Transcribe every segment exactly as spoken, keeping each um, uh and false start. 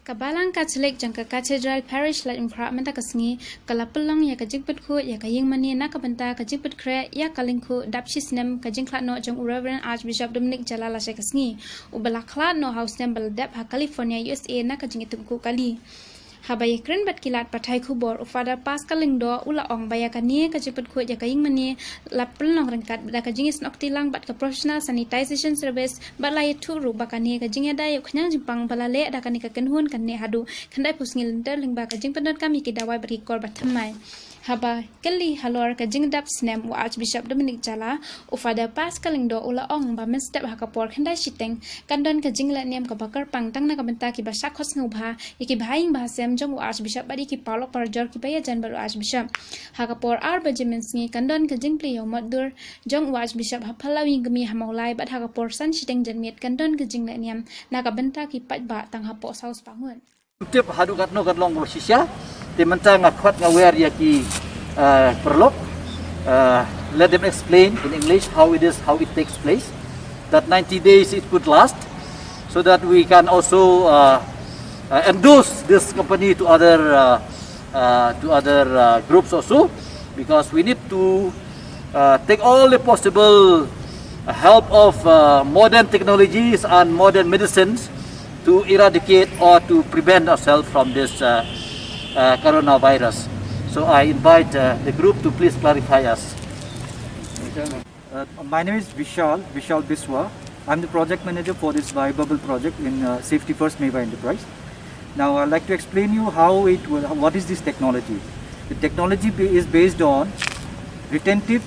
Ka Balang Katholik jong ka Cathedral Parish Laitumkhrah mynta ka sngi ka la pynlong ïa ka jingpynkhuid ïa ka ïingmane na ka bynta ka jingpynkhreh ïa ka lyngkhuh dap shi snem ka jingkhlad noh jong u Reverend Archbishop Dominic Jala lashai ka sngi, uba la khlad noh ha u snem ba la dep ha California, U S A na ka jingïathuhkhun kali. Haba ïakren bad ki lad pathai khubor, u Father Pascal Lyngdoh u la ong ba ïa kane ka jingpynkhuid ïa ka ïingmane la pynlong ryngkat bad ka jingïasnoh kti lang bad ka professional sanitization service, bad la ïathuh ruh ba kane ka jingïada ïa u khñiang jingpang ba la leh da kane ka kynhun kan neh haduh khyndaiphew sngi lynter lyngba ka jingpyndonkam ïa ki dawai bad ki kor ba thymmai. Haba kylli halor ka jingdap snem u Archbishop Dominic Jala, u Father Pascal Lyngdoh u la ong ba mynstep ha ka por khyndai shiteng kan don ka jingleh niam kaba kyrpang tang na ka bynta kiba shah khot sngewbha, ïa ki bahaïing bahasem jong u Archbishop bad ïa ki paralok parajor kiba ïajan bad u Archbishop. Ha ka por ar baje mynsngi kan don ka jingplie ïa u mot dur jong u Archbishop ha Phyllaw Ïingkmie ha Mawlai bad ha ka por san shiteng janmiet kan don ka jingleh niam na ka bynta ki paidbah tang hapoh saw spah ngut. Tip haduh katno kan long ba shisha. Te mynta nga khot nga wer ïa ki, uh, paralok. Uh, let them explain in English how it is, how it takes place. That ninety days it could last, so that we can also, uh, uh, endorse this company to other, uh, uh, to other, uh, groups also, because we need to, uh, take all the possible help of, uh, modern technologies and modern medicines to eradicate or to prevent ourselves from this, uh, uh, coronavirus. So I invite, uh, the group to please clarify us. Uh, my name is Vishal, Vishal Biswa. I'm the project manager for this Bio Bubble project in, uh, Safety First Meva Enterprise. Now, I'd like to explain you how it will, what is this technology. The technology ba-, is based on retentive,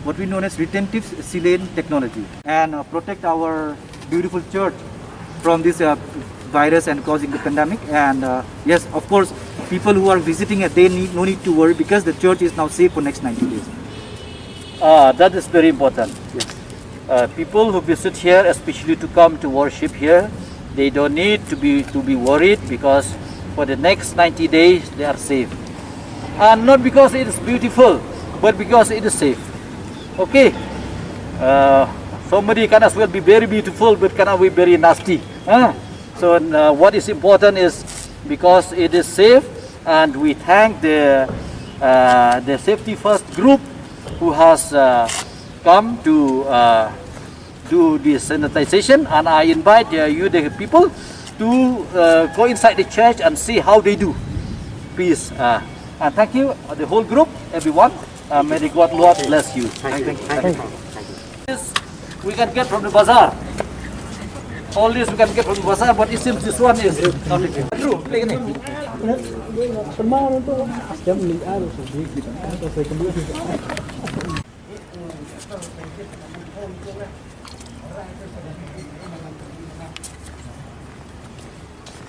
what we known as retentive sealant technology, and, uh, protect our beautiful church from this, uh, virus and causing the pandemic. And, uh, yes, of course, people who are visiting it, they need, no need to worry because the church is now safe for next ninety days. Ah, that is very important. Yes. Uh, people who visit here, especially to come to worship here, they don't need to be, to be worried because for the next ninety days they are safe. And not because it is beautiful, but because it is safe. Okay. Uh, somebody can as well be very beautiful, but cannot be very nasty. Huh? So, uh, what is important is because it is safe, and we thank the, uh, the Safety First group who has, uh, come to, uh, do the sanitization, and I invite, uh, you, the people, to, uh, go inside the church and see how they do. Please, uh, and thank you, uh, the whole group, everyone. Uh, may the God Lord bless you. Thank you. Thank you. This we can get from the bazaar. All this we can get from the bazaar, but it seems this one is not true.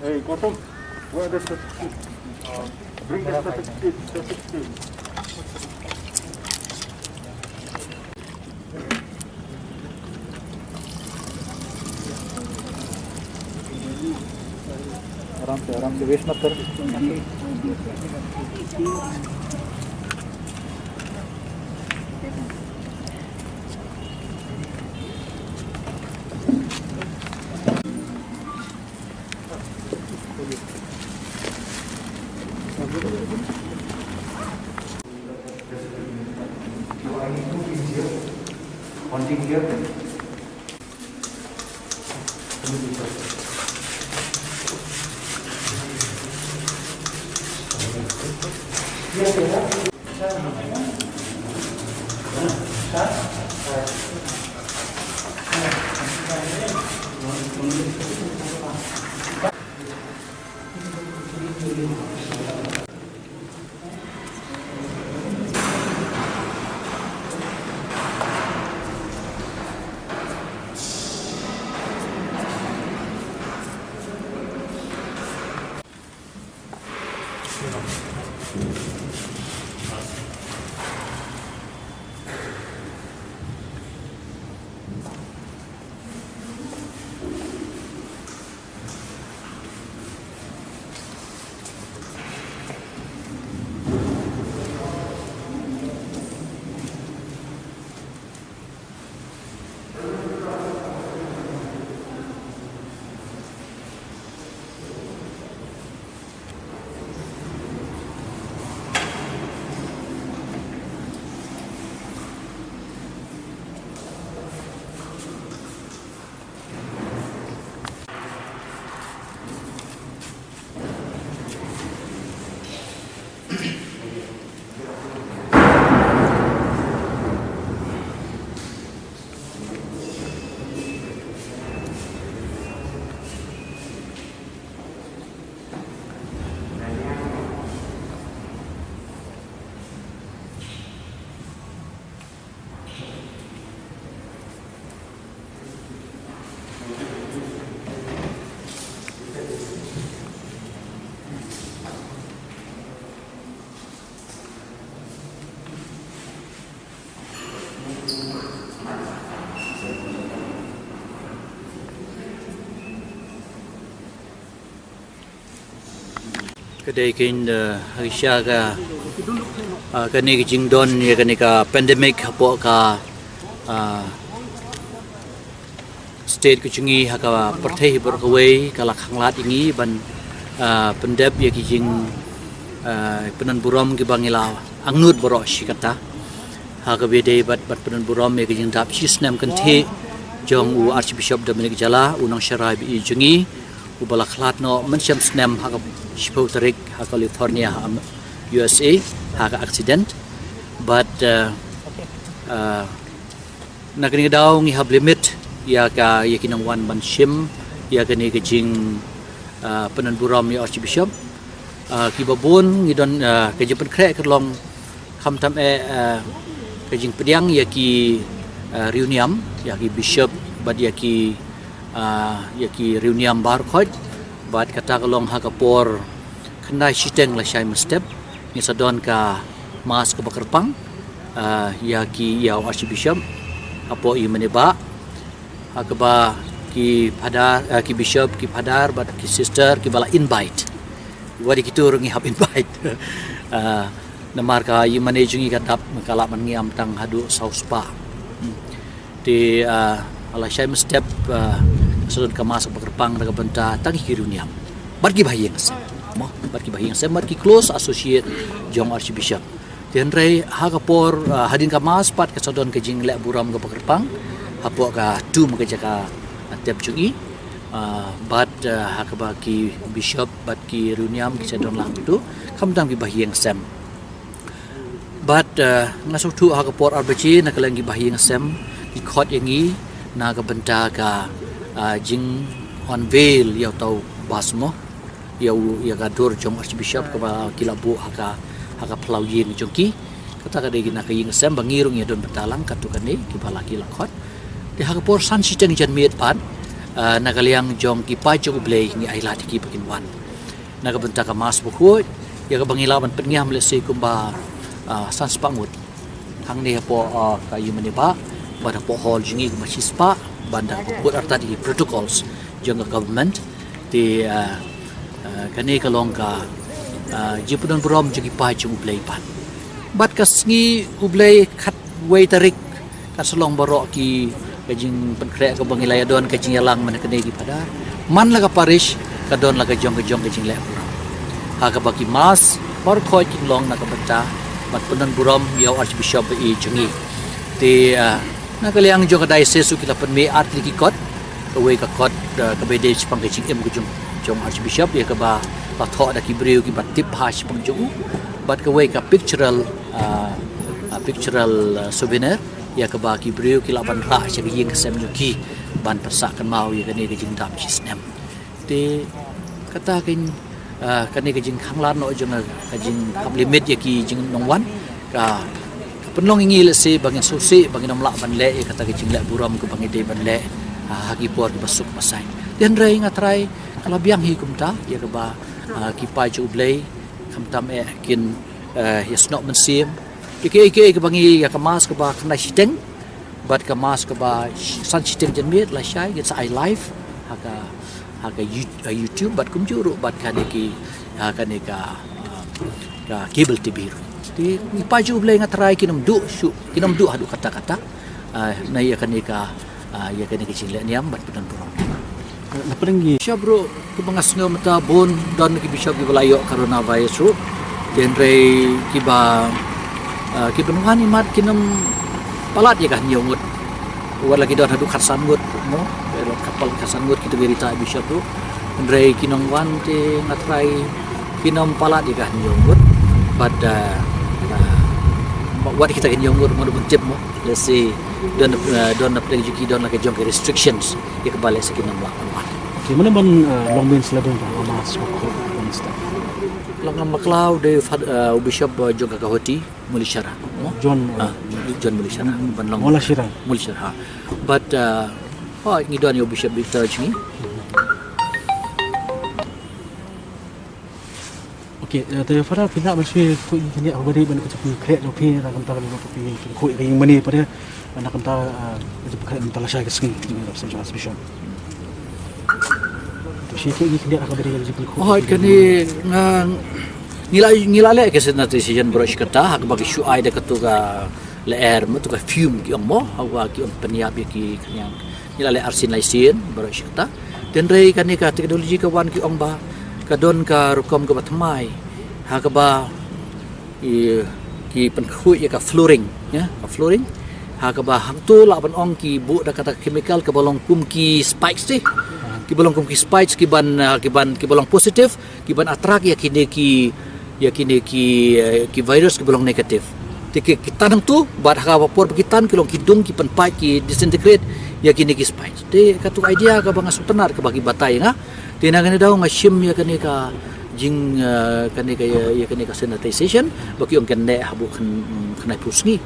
Hey, Gautam, where the certificate? Bring the certificate, certificate. आराम से, आराम से, वेस्ट मत कर। Ka dei kein, eh, ha ka sha ka, ah, kane ka jingdon ïa kane ka pandemic hapoh ka, ah, state ka jong ngi ha ka pyrthei baroh kawei ka la khanglad ïa ngi ban, ah, pyndep ïa ki jing, ah, pynban burom kiba ngi la angnud baroh shi katta. Ha kaba ïadei bad, bad pynban burom ïa ka jingdap shi snem kynthih jong u Archbishop Dominic Jala, u nongsharai ba ïeit jong ngi, uba la khlad noh mynshem snem ha ka shiphew tarik ha California ha Am-, U S A, ha ka accident. Bad, eh, eh, na kane ka daw ngi hap limit ïa ka, ïa ki nongwan ban shim ïa kane ka jing, eh, pynban burom ïa u Archbishop. Eh, kiba bun ngi don, eh, ka jingpynkhreh ka long khamtam eh, eh, ka jingpdiang ïa ki, eh, riewniam, ïa ki bishop bad ïa ki, eh, ïa ki riewniam baroh khoit, bad kata ka long ha ka por khyndai shiteng lashai mynstep, ngi sa don ka mass kaba kyrpang, eh, ïa ki, ïa u Archbishop hapoh ïingmane bah, ha kaba ki phadar, eh, ki bishop, ki phadar bad ki sister kiba la invite. Wat ïa kito ruh ngi hap invite. Eh, namar ka ïingmane jong ngi ka dap, ka lah ban ngiam tang haduh saw spah. Hmm. Te, eh, lashai mynstep, eh, sa don ka mass kaba kyrpang da ka bynta tang ki riewniam bad kiba ha ïing ha sem. Mo, bad kiba ha ïing ha sem, bad ki close associate jong Archbishop. Te hynrei ha ka por, ah, hadien ka mass pat ka sa don ka jingleh burom kaba kyrpang hapoh ka tum ka jaka, ah, tep jong ngi, ah, bad, ah, ha kaba ki bishop bad ki riewniam ki sa don lang tu, khamtam kiba ha ïing ha sem. Bad, ah, nga sngewthuh ha ka por ar baje na ka liang kiba ha ïing ha sem ki khot ïa ngi na ka bynta ka, ah, jing unveil ïa uta u bust mo. Ïa u, ïa ka dur jong Archbishop kaba ki la buh ha ka, ha ka phyllaw ïing jong ki. Kata ka dei na ka ïing sem ba ngi ruh ngi don bynta lang katto katne kiba la ki la khot. Te ha ka por san shiteng janmiet pat, ah, na ka liang jong ki paid jong U Blei ngi ai lad ïa ki ba kin wan na ka bynta ka mass bakhuid, ïa kaba ngi lah ban pynïam lehse kumba, ah, san spah ngut. Hangne hapoh, ah, ka ïingmane bah, bad hapoh hall jong ngi kumba shispah, bad da kaba kut artat ïa ki protocols jong ka government. Te, ah, ah, kane ka long ka, ah, jingpynban burom jong ki paid jong U Blei pat. Bad ka sngi U Blei khatwei tarik, ka sa long baroh ki, ka jingpynkhreh kaba ngi la ïadon, ka jingïalang mynta kane ki phadar. Man la ka parish ka don la ka jong ka jong ka jingleh burom, ha kaba ki mass baroh khoit kin long na ka bynta ban pynban burom ïa u Archbishop ba ïeit jong ngi. Te, ah, na ka liang jong ka diocese ruh ki la pynmih ar tylli ki kot. Kawei ka kot, ah, kaba ïadei shaphang ka jingim ka jong, jong Archbishop, ïa kaba la thoh da ki briew kiba tip bha shaphang jong u. Bad kawei ka pictorial, ah, ah, pictorial, ah, souvenir, ïa kaba ki briew ki lah ban rah sha ka ïing ka sem jong ki ban pynsah kynmaw ïa kane ka jingdap shi snem. Te kata ka, ah, kane ka jingkhanglad noh jong ka, ka jinghap limit ïa ki jingnongwan ka, ka pynlong ïa ngi lehse ba ngin sngewsih ba ngin ym lah ban leh ïa kata ka jingleh burom kaba ngi dei ban leh, ah, ha ki por kiba suk ba saiñ. Te hynrei nga trai ka la biang hi kumta ïa kaba, ah, ki paid jong U Blei khamtam eh kin, ah, ïasnoh mynsiem ïa kiei kiei kaba ngi, ïa ka mass kaba khyndai shiteng bad ka mass kaba sh-, san shiteng janmiet lashai, ngin sa ai live ha ka, ha ka You-, ha YouTube bad kumjuh ruh bad kane ki, ha kane ka, ah, ka cable T V ruh. Te ki paid jong U Blei nga trai kin ym duh shuh, kin ym duh haduh katta katta, ah, na ïa kane ka, ah, ïa kane ka jingleh niam bad pynban burom. Na pdeng ki bishop ruh, kiba nga sngew mynta bun don ki bishop kiba la ïoh coronavirus ruh. Te hynrei kiba, ah, kiba wan imat kin ym palat ïa ka hynñiew ngut. Wat la ki don haduh khatsan ngut mo, haduh khatsan ngut kita ki rita bishop ruh. Hynrei ki nongwan te nga trai kin ym palat ïa ka hynñiew ngut. Bad, ah, ah, wat kita ki hynñiew ngut mo, bun tip mo. Lehse don, ah, don na pdeng jong ki don la ka jong ki restrictions. Ïa kaba lehse kin ym lah ban wan. Ki mane ban, eh, long main celebration ba mass ba khot ban start. Long ngam bakla u dei u fad-, eh, u bishop, eh, jong ka Guwahati, Mullishara. Mo? John, eh, ah, John Mullishara. Ban long Mullishara. Mullishara. But, eh, oh, ngi don ïa u Bishop Victor jong ngi. Okay, eh, te Father, phi lah ban shu khuid kane, haba dei ban kata phi khreh jong phi na ka bynta ka phi, phi khuid ka ïing mane, Father, na ka bynta, eh, kata phi khreh na ka bynta lashai ka sngi jong ngi, Archbishop. Shi ki ki khyndiat ha kaba dei ka jingpynkhuid. Oh, kane nga ngi la ngi la leh ka sanitization baroh shi katta ha kaba ki shu ai da katu ka lyer mo, tu ka fume ki ong mo, ha kaba ki ong pynïap ïa ki khñiang. Ngi la leh arsien laisien baroh shi katta. Hynrei kane ka technology ka wan ki ong ba ka don ka rukom kaba thymmai ha kaba i, ki pynkhuid ïa ka flooring, ïa ka flooring. Ha kaba hangtu lah ban ong ki buh da kata chemical kaba long kum ki spikes te, kiba long kum ki spikes, kiban, ah, kiban, kiba long positive, kiban attract ïa kine ki, ïa kine ki, eh, ki virus kiba long negative. Te ki, ki tan hangtu, bad ha kaba por ba ki tan ki long ki dung, ki pynpait, ki disintegrate ïa kine ki spikes. Te katu idea kaba nga sngewtynnat kaba ki batai nga. Te na kane daw nga shim ïa kane ka jing, eh, kane ka ïa, ïa kane ka sanitization ba ki ong kan leh haduh khyndai phew sngi.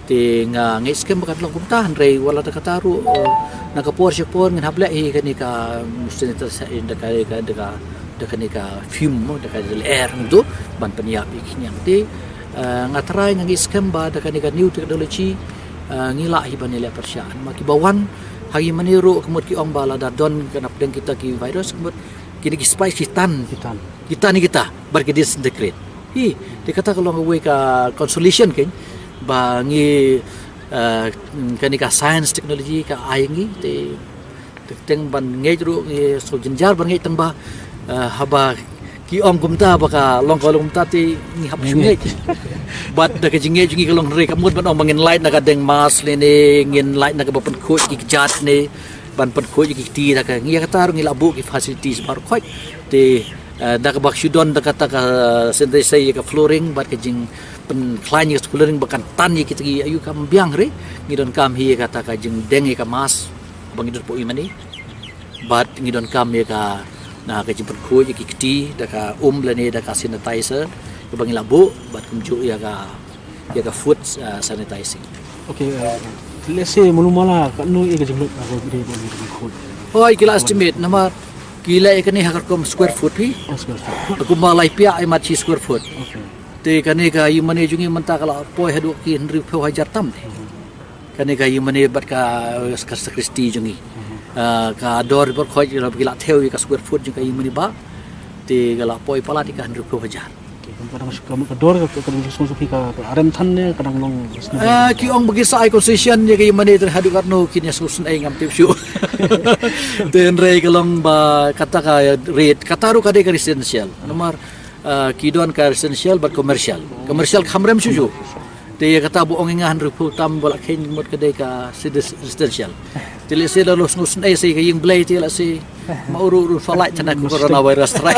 Te nga ngeit skhem ba kan long kumta, hynrei wat la da kata ruh, eh, na ka por sha ka por ngin hap leh hi kane ka, mm, sanitize da ka, da ka, da ka, da kane ka fume mo, da ka lyer tu ban pynïap ïa ki khñiang. Te, eh, nga tharai, nga ngeit skhem ba da kane ka new technology, eh, ngi lah hi ban ïaleh pyrshah. Namar kiba wan ha ïing mane ruh ka mut ki ong ba lada don ka napdeng kita ki virus ka mut kine ki spikes ki tan. Ki tan. Ki tan ïa kita bad ki disintegrate. Hi, te kata ka long kawei ka consolation kein ba ngi, eh, kane ka science technology ka ai ngi te, te teng ban ngeit ruh ngi sngewjynjar ban ngeit tang ba, eh, haba ki ong kumta ba ka long ka long kumta te ngi hap shu ngeit. Bad da ka jingngeit jong ngi ka long hynrei ka mut ban ong ba ngin lait na ka deng mask lane, ngin lait na kaba pynkhuid ki kjat ne, ban pynkhuid ïa ki kti da ka, ngi ïa kata ruh ngi la buh ki facilities baroh khoit. Te, eh, da kaba shu don da kata ka sanitizer ïa ka flooring bad ka jingpynkhlaiñ ïa ka flooring ba kan tan ïa kita ki ayu kam biang re. Ngi donkam hi ïa kata ka jingdeng ïa ka mask ba ngi don poi mane. Bad ngi donkam ïa ka, na ka jingpynkhuid ïa ki kti da ka um lane da ka sanitizer kaba ngi la buh bad kumjuh ïa ka ïa ka foot, uh, sanitizing. Okay, uh, let's say, mulu mala, katno ïa ka jinglut, uh, ka dei ban jinglut? Hoi, ki la estimate namar ki la ïa kane ha ka rukom square foot hi. Oh, square foot. Kumba lai piak ïa mat shi square foot. Okay. Te kane ka ïing mane jong ngi mynta ka la poi haduh ki hynriew phew hajar tam. Mhm. Kane ka ïing mane bad ka, uh, ka sakristi jong ngi. Mhm. Uh, ka dor baroh khoit ki la thew ïa ka square foot jong ka ïing mane ba. Te ka la poi palat ïa ka hynriew phew hajar. Ka dang, ka dang, ka dang sngewsih ka, ka arem than ne ka dang long. Ah, ki ong ba ki sa ai concession ïa ka ïing mane te haduh katno kin ïa sngewsih ai ngam tip shuh. Te hynrei ka long ba kata ka rate, kata ruh ka dei ka residential. Namar, ah, ki don ka residential bad commercial. Commercial kham rem shuh shuh. Te ïa kata ba ong ïa nga hynriew phew tam ba la kheiñ mut ka dei ka residential. Te lehse la long sngewsih ai sa ka ïing blei te lehse ma uru uru falai than ka coronavirus trai.